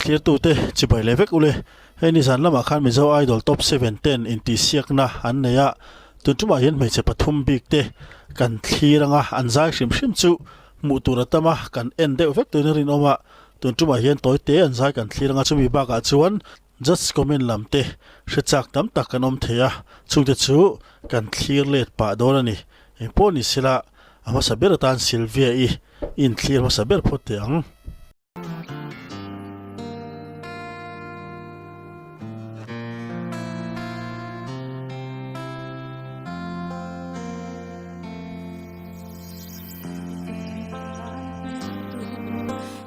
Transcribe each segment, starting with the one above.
Thlirtute chibai leh vek ule. Hei nizan lamah khan Mizo Idol Top 7 ten intihsiakna an nei a, tun tumah hian hmeichhe pathum bik te kan thlir anga an zai hrim hrim chu hmuh tur a tam a, kan en deuh vek tuin a rinawm a, tun tumah hian tawi te an zai kan thlir anga chumi bakah chuan Judge comment lam te hre chak tam tak kan awm thei a, chungte chu kan thlir let pah dawn a ni. Engpawh ni sela a hmasa ber atan Sylvia i inthlir hmasa ber phawt teh ang.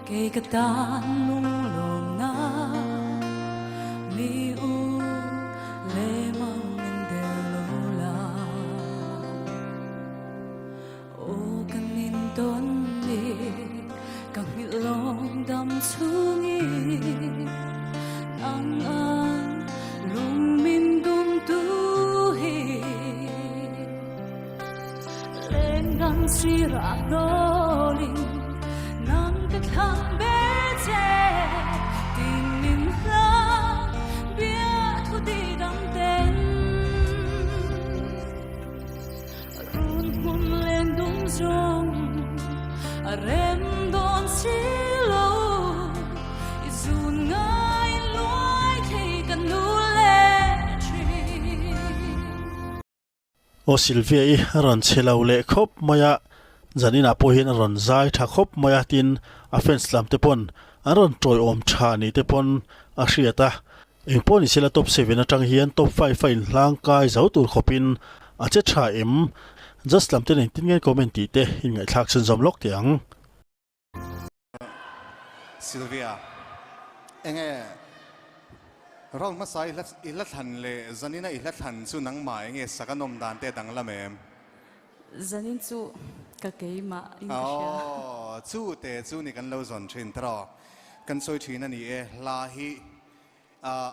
Kei ka tan lunglawmna mi u le mang min der lo la Aw kan in tawn ni ka nghilh lawng dam chungin nang ang lung min dum tu hi Lengdang sirah hnawlin nang ka thlang be che Tinin hla biathu ti dang ten Run hmun leng dum zawng a rem dawn si lo I zun ngai luai thei ka nu le thin. Aw Sylvia i a rawn chhe lo leh khawp mai a, zaninah pawh hian a rawn zai tha khawp mai a tin a fans lam te pawn an rawn tawiawm tha ni te pawn a hriat a. Engpawh ni sela top 7 atang hian top 5 a inhlang kai zo tur khawpin a che tha em? Just lam ten engtin nge comment tih te inngaihthlak chhunzawm lawk teh ang. Sylvia, Enge round hmasa i hla i hla thlan leh zanina i hla thlan chu nangmah enge sak a nawm dan te a danglam em? Zanin chu ka keimah in ka hria. Aw, chu te chu ni kan lo zawn thin tawh. Kan sawi thin a ni e, hla hi ah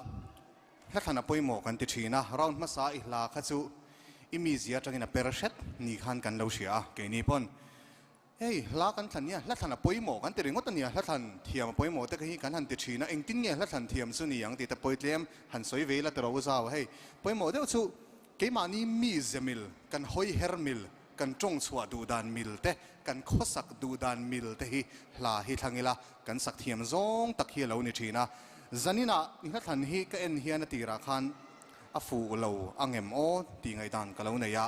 hla thlan a pawimawh kan ti thin a, round hmasa i hla kha chu i mizia atangin a per hret ni khan kan lo hria a, keini pawn Hei, hla kan thlan nia, hla thlan a pawimawh kan ti ringawt a nia, hla thlan thiam a pawimawh te hi kan han ti thin a, engtin nge hla thlan thiam chu ni ang tih te pawi tlem han sawi ve ila tiraw u zau, hei pawimawh deuh chu keimahni mi ze mil, kan hawi her mil, kan tawng chhuah duh dan mil te, kan khawsak duh dan mil te hi hla hi thlang ila kan sak thiam zawng tak hi a lo ni thin a, zaninah i hla thlan hi ka en hian a tirah khan a fuh lo angem aw tih ngaihdan ka lo nei a,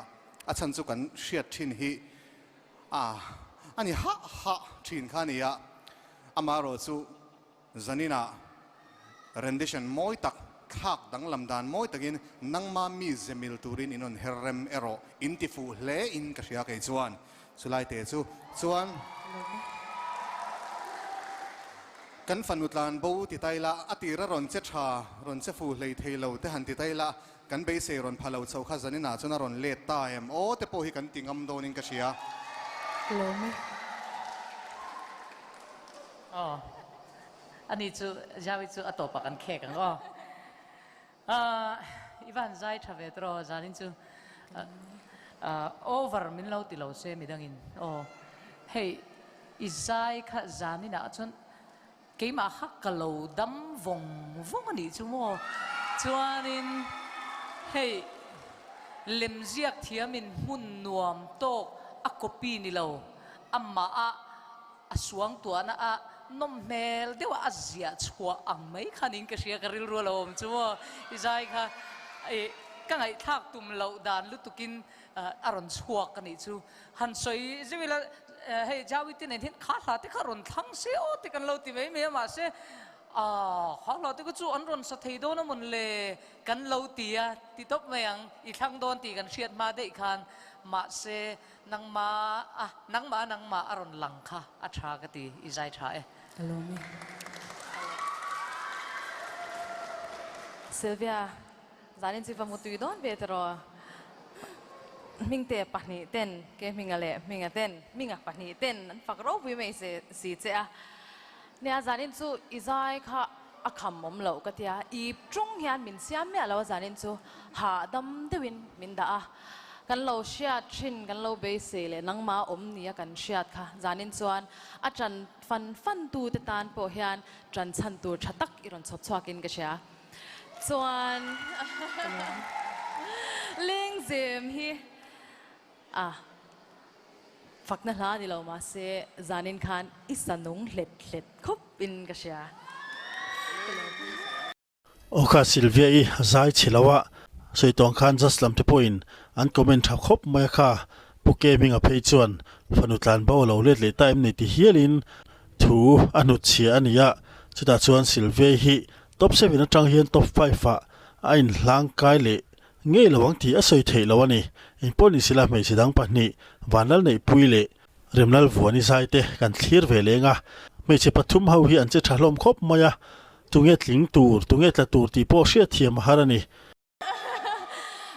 a chhan chu kan hriat thin hi A, a ni hah hah thin kha a ni a, amaherawh chu zaninah rendition mawi tak, thlak danglam dan mawi takin nangma mi ze mil turin in rawn her rem erawh in ti fuh hle in ka hria kei chuan chulai te chu chuan kan fanu tlan bo ti tai la, a tira rawn che tha, rawn che fu hlei thei lo te han ti tai la, Kan beisei rawn pha lo chho kha zaninah chuan a rawn let ta em? Aw te pawh hi kan ti ngam dawnin ka hria. Lawm e. Aw, ani chu Jaui chu a tawpah kan khek ang aw. Ahh, i va han zai tha ve tawh aw, zanin chu over min lo ti lo se midangin aw. Hei, i zai kha zaninah chuan Keimah kha ka lo dam vawng vawng a nih chu maw? Chuanin hei lemziak thiamin hmun nuam tawk a copy ni lo, amah a a suangtuahna a nawm hmel deuh a a ziah chhuah ang mai khan in ka hria ka rilru a lo awm chu maw? I zai kha ih ka ngaihthlak tum loh dan lutukin a rawn chhuak a nih chu. Han sawi zeuh ila, hei Jaui te nen hian kha hla te kha rawn thlang se aw te kan lo ti mai mai a, mahse aah kha hla te kha chu an rawn sa thei dawn a mawn le kan lo ti a, ti tawp mai ang, i thlang dawn tih kan hriat hma daih khan, mahse nangma a nangmah a nangmah a rawn lang kha a tha ka ti, i zai tha e. Ka lawm e. Sylvia, Zanin chu va mutui dawn ve tawh. Hmingte pahnih ten, ke Hminga leh Hminga ten, Hminga pahnih ten an fak ropui mai se si che a. Nia zanin chu i zai kha a kham awm loh ka tia, ip tung hian min siam miah lo a zanin chu hahdam deuhin min dah a. Kan lo hriat thin, kan lo beisei leh nangmah awm nia kan hriat kha zanin chuan a ṭan fan fan tute tan pawh hian ṭan chhan tur ṭha tak i rawn chhawp chhuakin ka hria. Chuan Lengzem hi a fakna hla ni lo mahse zanin khan i sa nung hlet hlet khawp in ka hria. Aw kha Sylvia i zai chhe lo a, sawi tawng khan just lam te pawhin an comment tha khawp mai a kha, Pu Ke Hminga phei chuan fanu tlan bo a lo let leh ta em ni ti hialin thu a hnutchhia a ni a, chutah chuan Sylvia hi Top seven atang hian top five ah a inhlang kai leh ngei lo ang tih a sawi theih lo a ni. Engpawh ni sila hmeichhe dang pahnih Vanlalneihpui leh Remlalvuani zai te kan thlir ve leng a, hmeichhe pathum ho hi an che tha hlawm khawp mai a, tunge tling tur, tunge tla tur tih pawh hriatthiam a har a ni.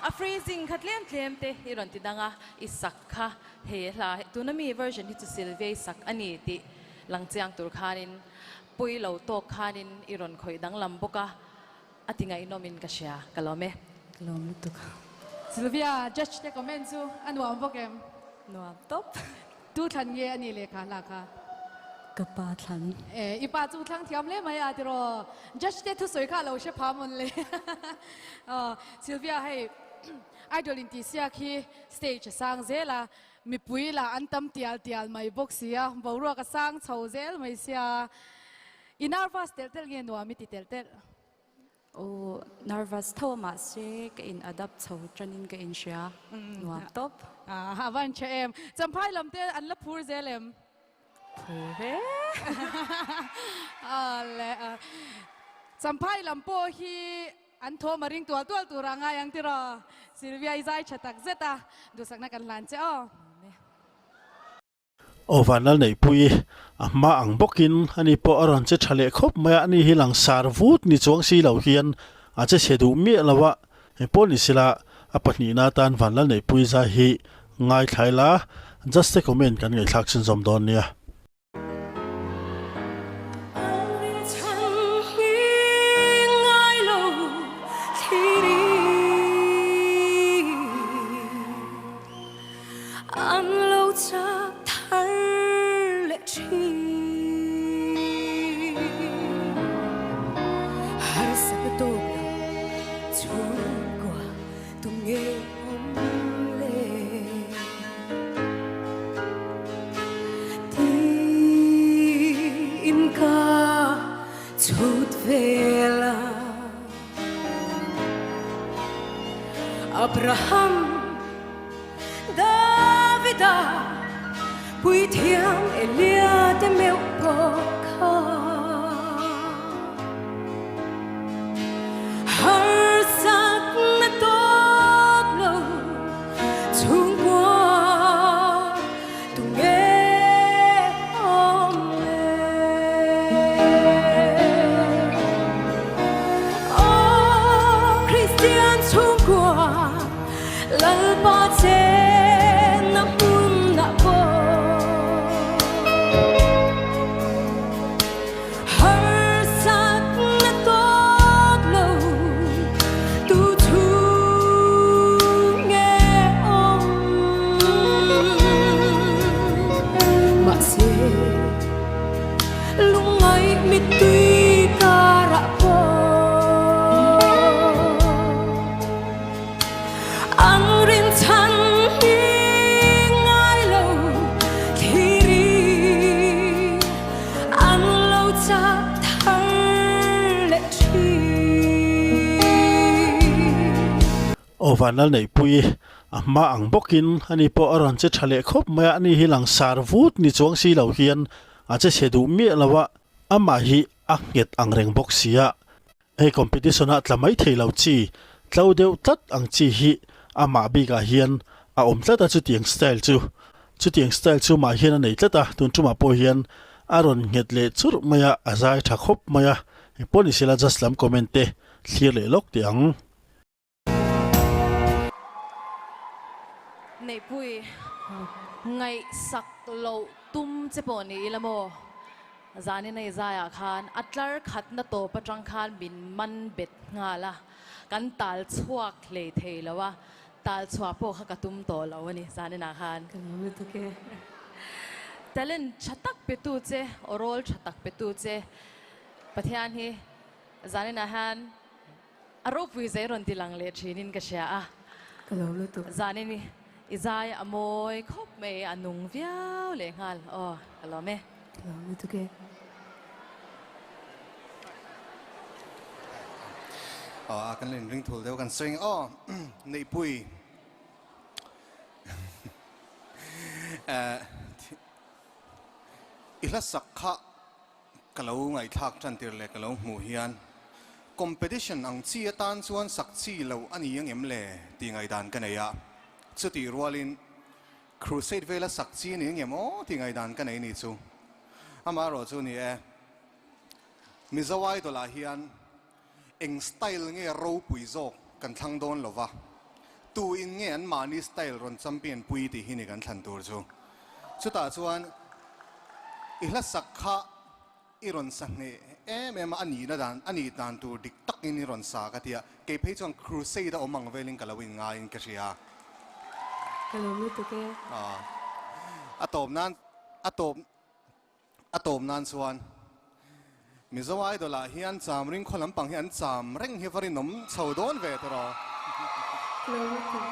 A freezing kha tlem tlem te i rawn ti dang a, i sak kha he hla tuna mi version hi chu Sylvia i sak a ni tih lang chiang tur khanin Pui lo tawk khanin i rawn khawih danglam bawk a, a ti ngaihnawmin ka hria, ka lawm e. Ka lawm lutuk. Sylvia, judge te comment chu a nuam bawk em? Nuam tawp. Tu thlan nge a nih lehkha hla kha? Ka pa thlan. E, i pa chu thlang thiam hle mai a tiraw? Judge te thusawi kha a lo hre pha mawn le. Aw, Sylvia hei Idol intihsiak hi stage a sang zel a, Mipui lah an tam tial tial mai bawk si a, boruak a sang chho zel mai sia. I nervous telh telh nge nuam i ti telh telh? Aw, nervous tho a mahse ka in adapt chho tanin ka inhria, nuam tawp. A van tha em. Champhai lam te an la phur zel em? Phur ve. Awle, Champhai lam pawh hi An thawm a ring tual tual tur a ngai ang tiraw? Sylvia i zai tha tak zet a, duhsakna kan hlan che aw. Aw Vanlalneihpui, a hma ang bawkin ani pawh a rawn che tha leh khawp mai a, ani hi langsar vut ni chuang si lo hian a che chhe duh miah lo a, engpawh ni sela a pahnihna atan Vanlalneihpui zai hi ngaithlai la, just a comment kan ngaihthlak chhunzawm dawn nia. Tiin ka chhut vel a. Abraham, Davida, Puithiam Elia te meuh pawh kha. Harsatna tawk lo chhungkua tunge awm le? Aw Kristian chhungkua Lalpa chenna hmunah pawh. Harsatna tawk lo tu thu nge awm? Mahse lungngaih mittui karah pawh An rinchhan hi ngai lo thlir i an lo chak thar leh thin. Aw Vanlalneihpui, a hma ang bawkin ani pawh a rawn che tha leh khawp mai a, ani hi langsar vut ni chuang si lo hian a che chhe duh miah lo a, amah hi a nghet ang reng bawk si a. Hei competition ah tla mai thei lo chi, tlo deuh tlat ang chi hi amah bik ah hian a awm tlat a chutiang style chu. Chutiang style chu mah hian a nei tlat a, tun tumah pawh hian a rawn nghet leh churh mai a, a zai tha khawp mai a, engpawh ni sela just lam comment te thlir leh lawk teh ang. Neihpui, ngaihsak loh tum che pawh ni ila maw? Zanin a i zaiah khan a tlar khatna tawp atang khan min man bet nghal a, kan tal chhuak hlei thei lo a. Tal chhuah pawh kha ka tum tawh lo a ni zaninah khan. Ka lo lutuk e. Talent tha tak petu che, aw rawl tha tak petu che Pathian hi zaninah hian a ropui zai rawn ti lang leh thinin ka hria a. Ka lo lutuk. Zanin i zai a mawi khawp mai, a nung viau leh nghal. Aw, ka lawm e. Ka lo lutuk e. Aw kan in ring thul deuh kan sawi ang aw Neihpui eh i hla sak kha ka lo ngaihthlak tan tir leh ka lo hmuh hian competition ang chi atan chuan sak chi lo a ni angem le tih ngaihdan ka nei a chutih rualin Crusade vela sak chi a ni ngem aw tih ngaihdan ka nei ni chu. Amaherawh chu ni e, Mizo Idol ah hian eng style nge ropui zawk kan thlang dawn lo va, tu in nge an mahni style rawn champion pui tih hi ni kan thlan tur chu. Chutah chuan i hla sak kha I rawn sa hneh em em a, a nihna dan, a nih dan tur dik takin i rawn sa ka ti a, kei phei chuan crusade a awm ang velin ka lo inngaiin ka hria. Ka lawm lutuk e. A tawp nan, a tawp, a tawp nan chuan Mizo Idol ah hian cham ring khaw lampang hi an cham reng hi va rinawm chho dawn ve tawh. Ka lawm lutuk.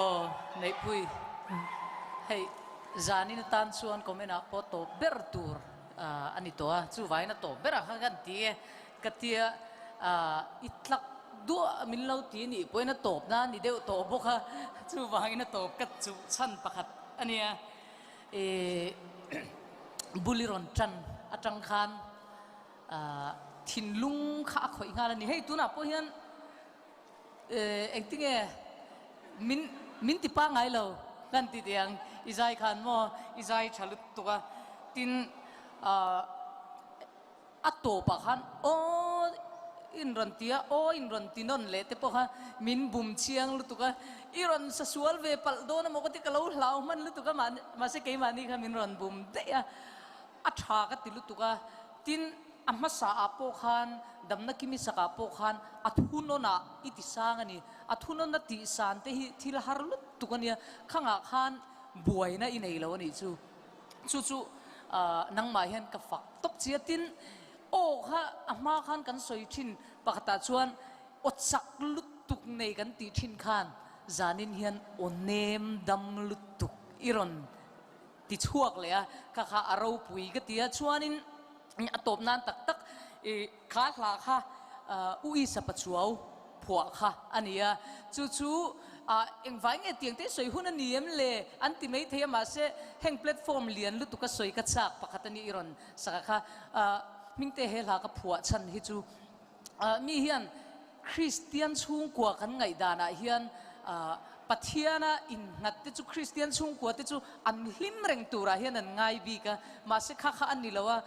Aw, Neihpui, hei. Zanin atan chuan comment ah pawh tawp ber tur a ni tawh a, chuvain a tawp berah khan kan ti e ka tia i tlak duah min lo ti nih pawhin a tawp na a ni deuh tawh bawk a, chuvangin a tawp ka chuh chhan pakhat a nia. Ih bul i rawn tan atang khan thinlung kha a khawih nghal a ni. Hei tunah pawh hian Engtinge min min ti pangngai lo kan ti teh ang i zai khan maw i zai tha lutuk a tin a tawpah khan aw in rawn ti a aw in rawn ti nawn leh te pawh kha min bum chiang lutuk a i rawn sa sual ve palh dawn emaw ka ti ka lo hlau hman lutuk a mahse keimahni kha min rawn bum daih a. A tha ka ti lutuk a, tin a hmasa ah pawh khan damna kimi sak ah pawh khan a thunawn ah i ti sang a ni. A thunawn a tih san te hi thil har lutuk a nia, khangah khan buaina i nei lo a nih chu. Chu chu nangmah hian ka fak tawp chi a, tin aw kha a hma khan kan sawi thin pakhatah chuan aw chak lutuk nei kan tih thin khan zanin hian aw nem dam lutuk i rawn Ti chhuak leh a, kha kha a ropui ka ti a, chuanin a tawp nan tak tak i kha hla kha U Isa Pachuau phuah kha a ni a, chu chu engvai nge tiang te sawi hun a ni em le an ti mai thei a, mahse heng platform lian lutuk a sawi ka chak pakhat a ni i rawn sak a kha Hmingte he hla ka phuah chhan hi chu Mi hian Kristian chhungkua kan ngaihdanah hian Pathiana innghat te chu Kristian chhungkua te chu an hlim reng turah hian an ngai bik a, mahse kha kha a ni lo a,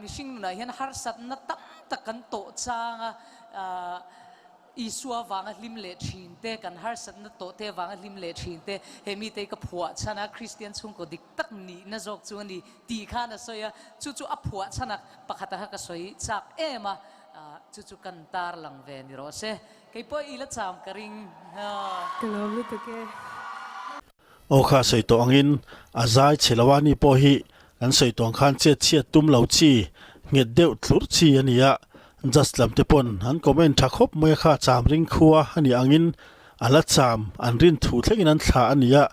mihring nunah hian harsatna tam tak kan tawh chang a, Isua vanga hlim leh thin te, kan harsatna tawh te vanga hlim leh thin te, he mite hi ka phuah chhan a, Kristian chhungkaw dik tak nihna zawk chu a ni tih khan a sawi a, chu chu a phuah chhan a, pakhata kha ka sawi chak em a, chu chu kan tar lang ve ni rawh se. Kei pawh i la cham ka ring. Ka lawm lutuk e. Aw kha sawi tawh angin a zai chhe lo a ni pawh hi kan sawi tawh ang khan chet chhiat tum lo chi nghet deuh thlurh chi a ni a, just lam te pawn an comment tha khawp mai a kha cham ring khua a nih angin a la cham an rin thu thlengin an thlah a ni a,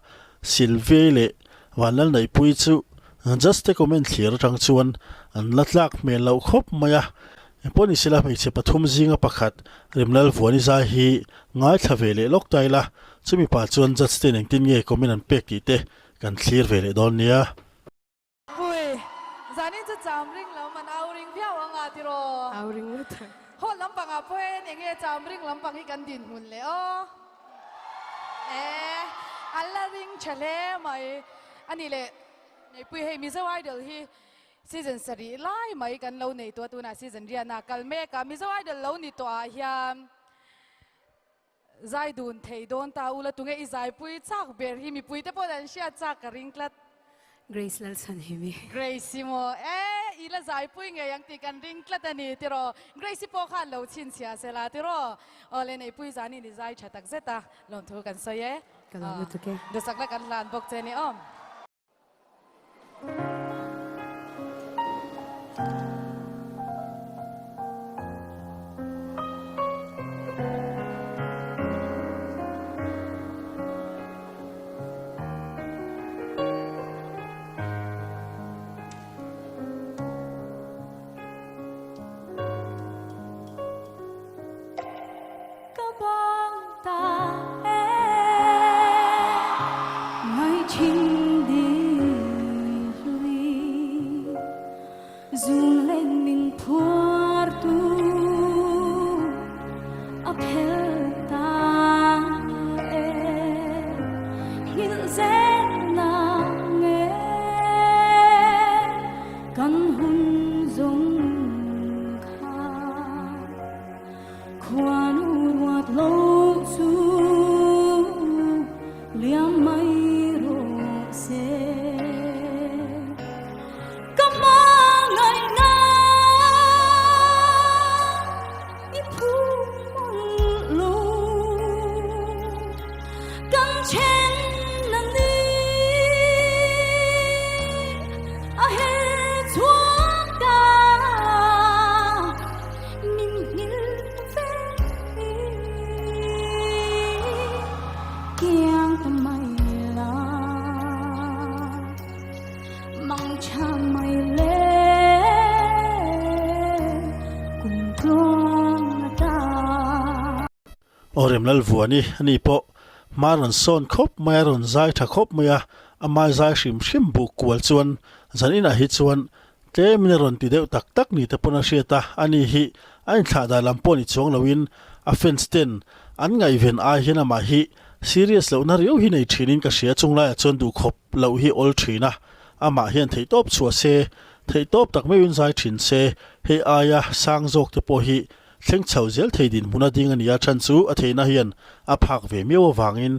Sylvie leh Vanlalneihpuii chu just te comment thlir atang chuan an la tlak hmel loh khawp mai a, engpawh ni sela hmeichhe pathum zinga pakhat Remlalvuani zai hi ngaithla ve leh lawk ta ila, chumi pa chuan judge ten engtin nge comment an pek tih te kan thlir ve leh dawn nia. Pui, zanin chu cham ring lam an au ring viau ang a tiraw? Au ring lutuk. Hall lampangah pawhin eng nge cham ring lampang hi kan dinhmun leh aw? E, a la ring tha hle mai. A nih leh, Neipui hei Mizo Idol hi season sarih lai mai kan lo nei tawh a, tunah season riana kal mek a, Mizo Idol lo ni tawh ah hian zai dun thei dawn ta ula tunge i zaipui chak ber hi mipui te pawh an hriat chak ka ring tlat. Grace Lalchhanhimi. Grace hi maw? E! i la zaipui ngei ang tih kan ring tlat a ni tiraw. Grace-i pawh khan lo chhinchhiah se la tiraw. Aw le Neihpui zanin i zai tha tak zet a, lawmthu kan sawi e. Ka lo lutuk e. Duhsakna kan hlan bawk che ni aw. Ka bang ta e ngai thin di hlui zun len min phuar tu a phel ta e nghilh zel na nge kan hun zawng kha. Khuanu ruat lo chu liam mai rawh se. Ka hmangaihna i phum mawlh lo. Kan then na ni a her chhuak ta. Min nghil ve hi kiang ta mai la mang cha mai le kum tluang a ta. Aw Remlal Vuani ani pawh hma rawn sawn khawp mai a, rawn zai tha khawp mai a, amai zai hrim hrim buk kual chuan zan inah hi chuan Tlemin a rawn ti deuh tak tak ni te pawn a hriat a, ani hi a inthlah dan lam pawh ni chuang loin a fans ten an ngaihven ai hian amah hi serious lohna riau hi nei thinin ka hria chung laiah chuan duhkhawp loh hi awl thin a, amah hian theihtawp chhuah se, theihtawp tak meuhin zai thin se, hei aia sang zawk te pawh hi thleng chho zel thei dinhmun a ding a ni a, chhan chu a theihna hian a phak ve miau avangin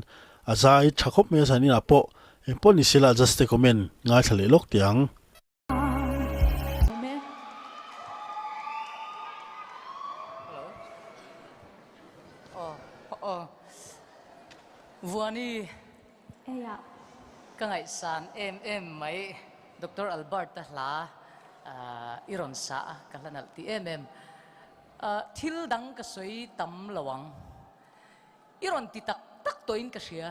a zai tha khawp mai a, zaninah pawh engpawh ni sela just a comment ngaithla leh lawk teh ang. Vuani ka ngaihsan em em mai Doctor Albert-a hla i rawn sa a, ka hla nalh tih em em. Thil dang ka sawi tam lo ang. I rawn ti tak tak tawhin ka hria.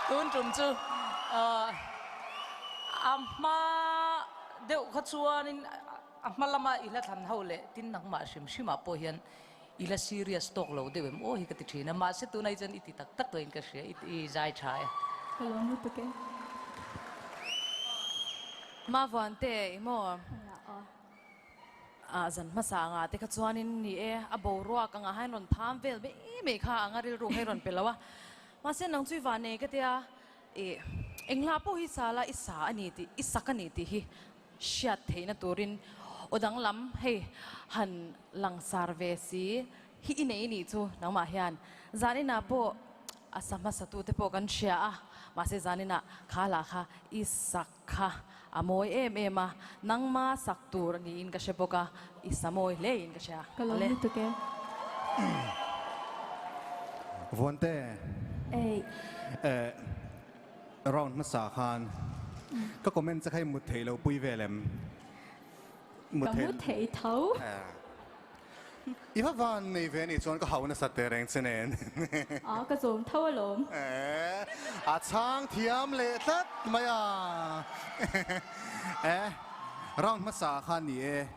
Tun tum chu a hma deuh kha chuanin a hma lama i hla thlan ho leh tin nangmah hrim hrimah pawh hian i la serious tawk lo deuh em aw hi ka ti thin a, mahse tunah hi chuan i ti tak tak tawhin ka hria, i zai tha e. Ka lawm lutuk e. Mavuante i maw? Ah zan hmasa anga te kha chuanin ni e, a boruak anga hain rawn tham vel mai mai kha anga rilru kha i rawn pe lo a. Mahse nang chu i van nei ka tia, ih englah pawh hi sa la i sa a ni tih, i sak a ni tih hi hriat theihna turin aw danglam hei han langsar ve si hi i nei nih chu nangmah hian zan inah pawh a sa hmasa tute pawh kan hria a, mahse zan inah kha lah kha i sak Kha a mawi em em a, nangma sak tur niin ka hre bawk a, i sa mawi hle in ka hria. Ka lawm lutuk e. Vuante. Ei. Eh, round hmasa khan ka comment che kha i mut theih lo pui vel em? Ka mu thei tho. I va van nei ve anih chuan ka hau nasa teh reng che nen. A ka zawm tho alawm. Eh, a chhang thiam leh tlat mai a. Eh, round hmasa kha ni e,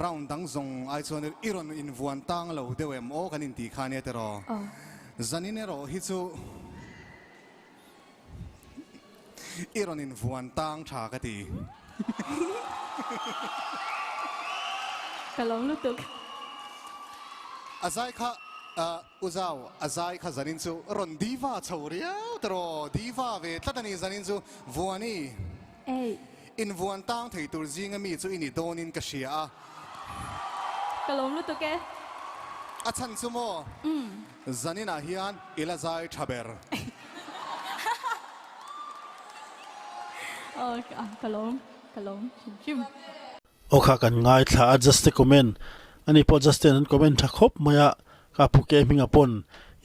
round dang zawng ai chuan i rawn invuan tang lo deuh em aw kan intih kha nia tiraw. Zanin erawh hi chu I rawn invuan tang tha ka ti. Ka lawm lutuk. A zai kha U Zau, a zai kha zanin chu rawn diva chho riau ta raw, diva ve tlat a ni zanin chu. Vuani, Ei. Invuan tang thei tur zinga mi chu i ni dawnin ka hria a. Ka lawm lutuk e. A chhan chu maw? Zaninah hian i la zai tha ber. Aw ka lawm. Ka lawm hrim hrim. Aw kha kan ngaithla a Juste comment ani pawh Juste'n an comment tha khawp mai a, ka pu ke hminga pawn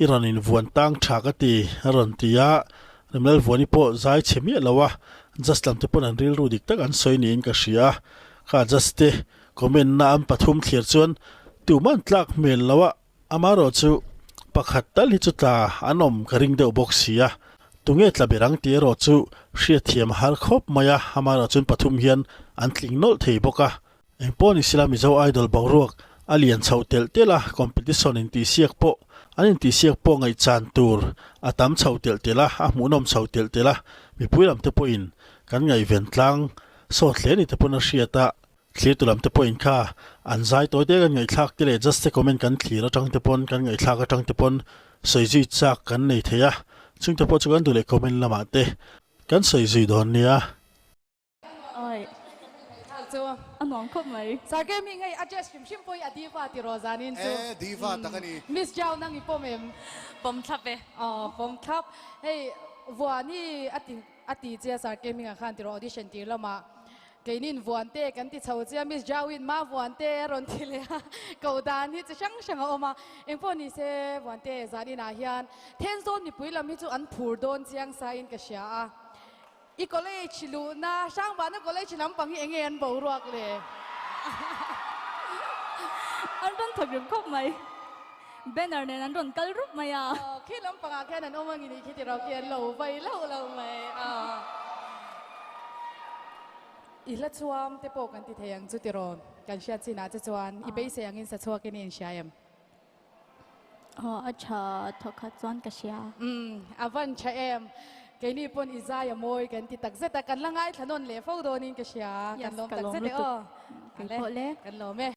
i rawn in vuan tang tha ka ti a rawn ti a, Remlalvuani pawh zai chhe miah lo a, Just lam te pawn an rilru dik tak an sawi niin ka hria a, kha Juste comment na an pathum thlir chuan tuman tlak hmel lo a. Amaherawhchu, pakhat tal hi chu tla an awm ka ring deuh bawk si a, tunge tla ber ang tih erawh chu hriatthiam a har khawp mai a, amaherawhchuan pathum hian an tling nawlh thei bawk a. Engpawh ni sila Mizo Idol boruak a lian chhoh telh telh a, competition intihsiak pawh an intihsiak pawh ngaihchan tur a tam chho telh telh a, a hmuhnawm chho telh telh a, mipui lam te pawhin kan ngaihven tlang sawt hle ni te pawn a hriat a. Thlirtu lam te pawhin kha an zai tawi te kan ngaihthlak te leh just te comment kan thlir atang te pawn kan ngaihthlak atang te pawn sawi zui chak kan nei thei a, chung te pawh chu kan duh leh comment lamah te kan sawi zui dawn nia. Awi a nuam khawp mai. Sir Kemi hei a dress hrim hrim pawh hi a diva ti rawh zanin chu. E diva tak a ni. Miss Jao nang i pawm em? Pawm thlap e. Aw pawm thlap. Hei Vuani a ti a ti che a Sir Kemi ah khan ti rawh audition tir lamah. Keinin Vuante kan ti chho chia, Miss Jauin Ma Vuante a rawn ti leh a, koh dan hi chi hrang hrang a awm a. Engpawh ni se Vuante zan inah hian Thenzawl mipui lam hi chu an phur dawn chiang sain ka hria a. I college luhna, Hrangbana college lampang hi enge an boruak le? An rawn thawk rem khawp mai. Banner nen an rawn kal rup mai a. Aw, khi lampangah khian an awm ang ini khi tiraw khi an lo vai lauh lauh mai a. I hla chhuam te pawh kan ti thei ang chu tiraw kan hriat chinah che chuan i beisei angin sa chhuakin i inhria em? Aw, a tha thawkhat chuan ka hria. Umm, a van tha em. Keini pawn i zai a mawi kan ti takzet a, kan la ngaithla nawn leh fo dawnin ka hria. Kan Yes, lawm ka lawm takzet e lutuk. aw. Keipawh le. Kan lawm e.